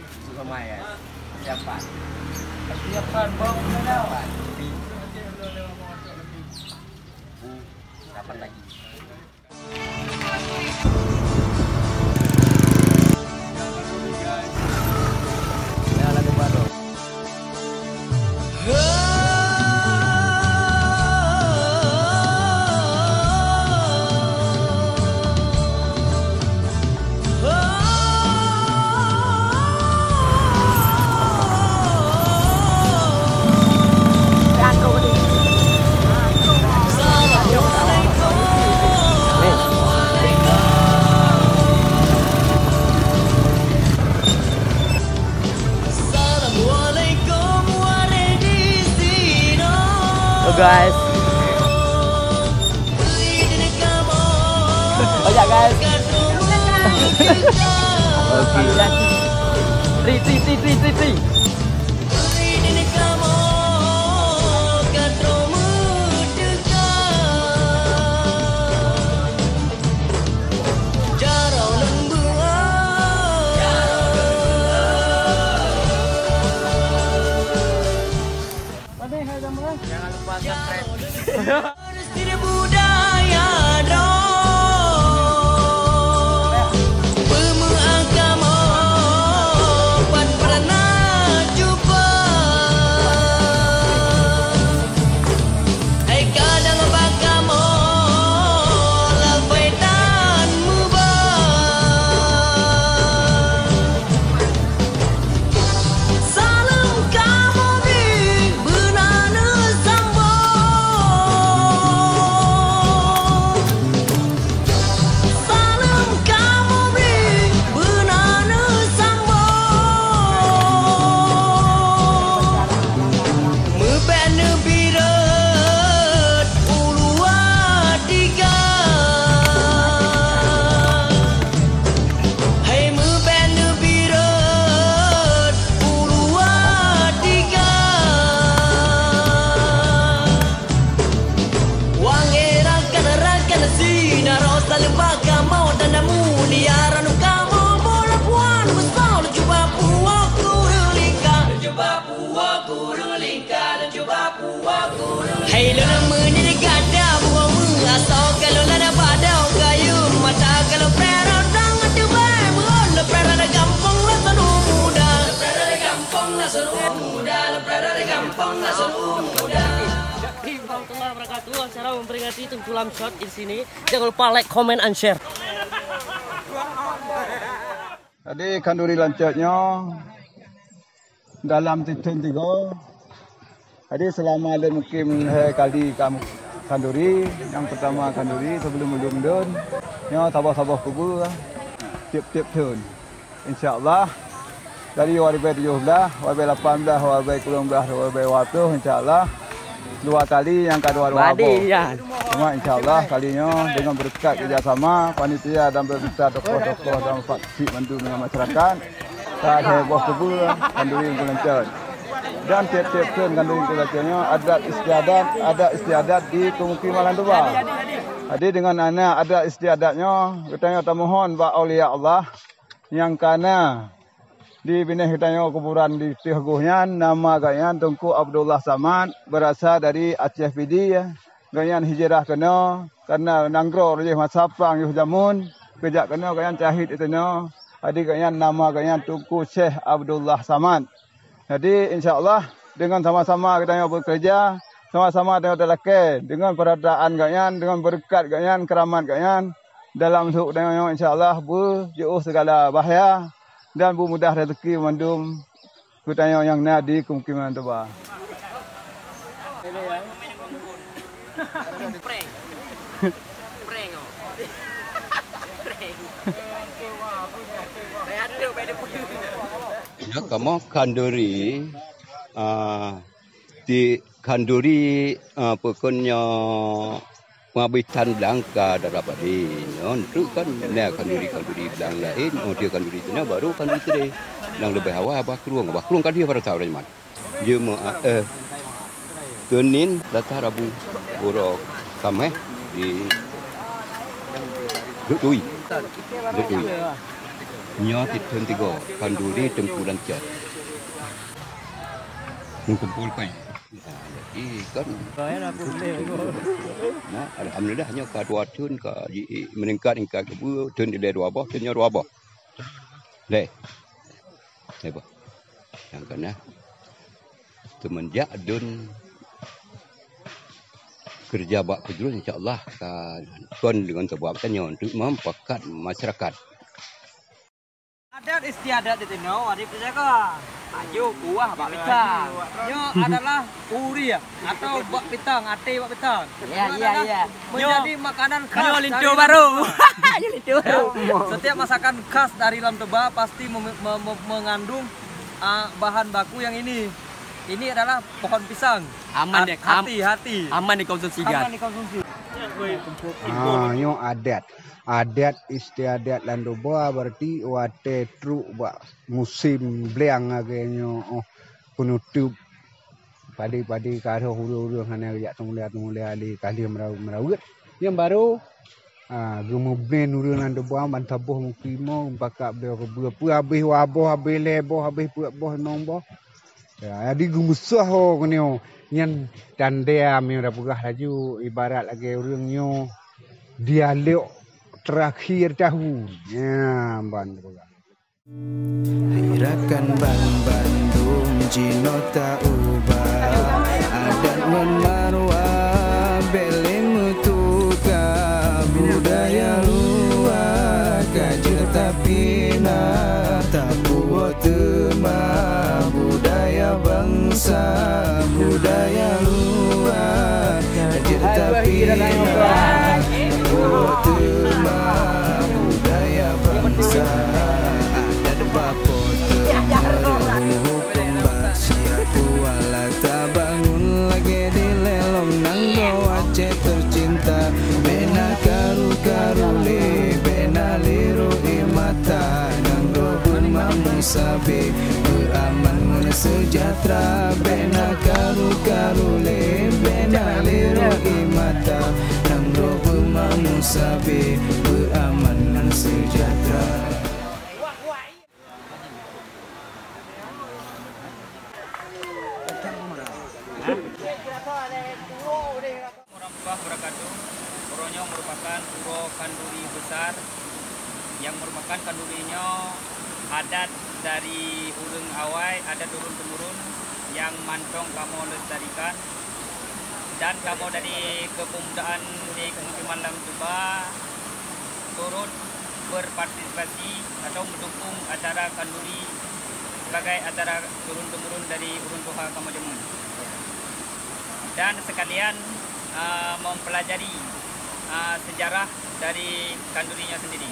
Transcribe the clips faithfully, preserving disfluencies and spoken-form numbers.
Susah main, ya. Siapa? Siapa? Bang, mana? Siapa? Lebih. Bu, kapan lagi? Ya, lagu baru. Halo guys. Banyak guys. Oke. Tri, tri, tri, tri, tri, tri. Jangan lupa subscribe. Budaya droe, peumeuagama ban peureuna cuba. Hai kadang bak kamoe lalbai tan meuba. Saleuem kamoe bri beuna neusambong. Saleuem kamoe bri beuna neusambong. Meubèk neubirot u luwa tiga. Hai meubèk neubirot u luwa tiga. Wahé rakan-rakan sinaro, saleuem bak kamoe dan mulia ranup kamoe boh lapuan beusoe laju bak puwoe kureueng lingka. Hai lôn meunyoe gata bumoe meuasoe, ka lôn lana padau kayém mata, ka lôn preh rot dong ateueh bèe meuon, lôn preh rot gampông langsông u muda. Assalamualaikum warahmatullahi wabarakatuh. Acara memperingati Tengku Lam Shot di sini. Jangan lupa like, comment, and share. Jadi khanduri lancet nyoe dalam sithon tiga. Jadi seulama lôn mukim lhèe kali kam-, khanduri, nyang peurtama khanduri sebelum ulôn dôn, nyoe saboh-saboh kubu tiep-tiep thon. Insya Allah dari dua ribèe tujoh blah, dua ribèe lapan blah, dua ribèe sikureueng blah, dua ribèe dua ploh, insya Allah dua kali nyang ka dua dua boh. Cuma insya Allah kali nyoe deungon beureukat kerjasama panitia dan pemerintah, tokoh-tokoh dan Pak Cik mandum dengan masyarakat, ka lhèe boh kubu khanduri Tengku Lam Shot. Dan tiep-tiep thon khanduri Tengku Lam Shot nyoe adat istiadat, adat istiadat di pemukiman Lam Toba. Jadi deungon ana adat istiadat nyoe, geutanyoe tamohon bak aulia Allah nyang ka na di binéh geutanyoe kuburan di teuh goh nyan, nama geuh nyan Teungku Abdullah Samad, beurasa dari Aceh Pidie. Gobnyan hijrah keunoe kareuna nanggroe jih masa prang yoh jameun, geujak keunoe gobnyan syahid di sinoe. Jadi gobnyan nama gobnyan Teungku Syekh Abdullah Samad. Jadi insya Allah deungon sama-sama geutanyoe beukeureuja, sama-sama tanyoe talakée deungon peurasaan gobnyan, deungon beureukat gobnyan, keuramat gobnyan, dalam lhok tanyoe nyoe insya Allah beujiôh sigala bahya dan beumudah raseuki mandum geutanyoe nyang na di pemukiman Toba. Nyoe kamoe khanduri, ah, di khanduri, ah, peukon nyoe Pengabit tan blang ka dara padé nyoe treuk kan na khanduri-khanduri blang laén, oh dia khanduri teuh nyoe baru khanduri teuh. Nyang leubeh awai Abah Krueng, Abah Krueng ka dia pada saat nyan. Jeuet, eh, Senin, Selasa, Rabu, uroe Kamis di Duek Tui. Duek Tui. Nyoe sit thon tiga, khanduri Teungku Lancet. Meukumpul pai. Nah, jadi kan. Nah, alhamdulillah nyoe ka dua thon ka ji-, meuningkat, ingkat keu thon ilée dua boh, thon nyoe dua boh. Lé. Lé boh. Nyang kana. Seumenjak dun keureuja bak peujurus, insya Allah ka kon deungon teubuat tanyoe untuk meupakat masyarakat. Adat istiadat di sinoe wajib dijaga. Aju kuah bak pisang. Nyoe adalah uri atau bak pisang, até bak pisang. Ya, ya, ya. Menjadi makanan khas. Nyoe linto baru. Nyoe linto baru. Setiap masakan khas dari Lam Toba pasti mem-, me-, me-, mengandung, ah, bahan baku yang ini. Ini adalah pohon pisang. Aman deh, am-, hati-hati. Aman dikonsumsi, aman dikonsumsi. Ah, nyoe adat. Adat istiadat Lam Toba berarti watée trok bak musim bliang lagée nyoe, oh, penutup padi-padi ka rhoh ureuëng-ureuëng hana jak teumulia-teumulia lé ka lheueh meuraweuet. Nyang barô, ah, geumeuben ureuëng Lam Toba ban saboh mukimo, pakak beubeue peue habéh dua boh, habéh lhée boh, habéh peuet boh, limong boh. Ya, jadi geumeusoh ho keunyoe nyan tanda meunyoe tapeugah laju ibarat lagée ureuëng nyoe dialog terakhir tahun. Ya, ban tapeugah. Hai rakan banmandum jinoe ta ubah adat ngon marwah, bèk lé meutuka budaya luwa ka jeuet tapina, tapuwoe teuma budaya bansa, budaya luwa ka jeuet tapina, tapuwoe teuma budaya bansa. Adat bak po teu meureuhu, hukôm bak syèk, kuala tabangun lagèe dilèe lom nanggroe Aceh teucinta. Bèk na karu-karu lé, bèk na lé rôh ié mata, nanggroe beumamu sabe, beuaman ngon seujahteura. Bèk na karu-karu lé, bèk na lé rôh ié mata, nanggroe beumamu sabe, beuaman ngon seujahteura. Warahmatullahi wabarakatuh. Uroe nyoe merupakan uroe khanduri besar, yang merupakan khanduri nyoe adat dari ureueng awai, adat turun-temurun yang mantong kamoe lestarikan. Dan kamoe dari Kepemudaan di Kemukiman Lam Toba turut berpartisipasi atau mendukung acara khanduri sebagai acara turun-temurun dari ureueng tuha kamoe jameun. Dan sekalian, eh, mempelajari, eh, sejarah dari khanduri nyoe sendiri.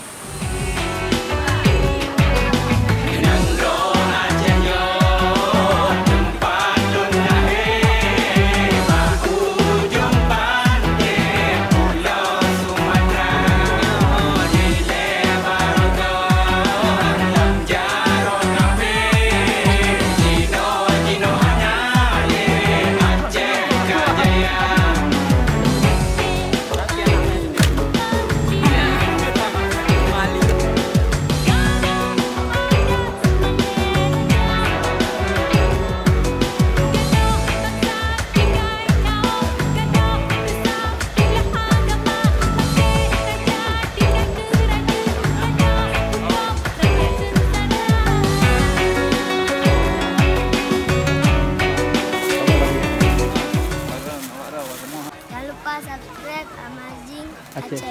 Jangan lupa subscribe Amazing Aceh.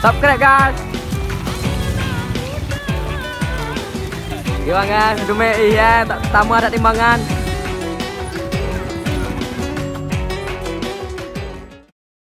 Subscribe, guys. Gimana? Dumé ih ya, tak tamu ada timbangan.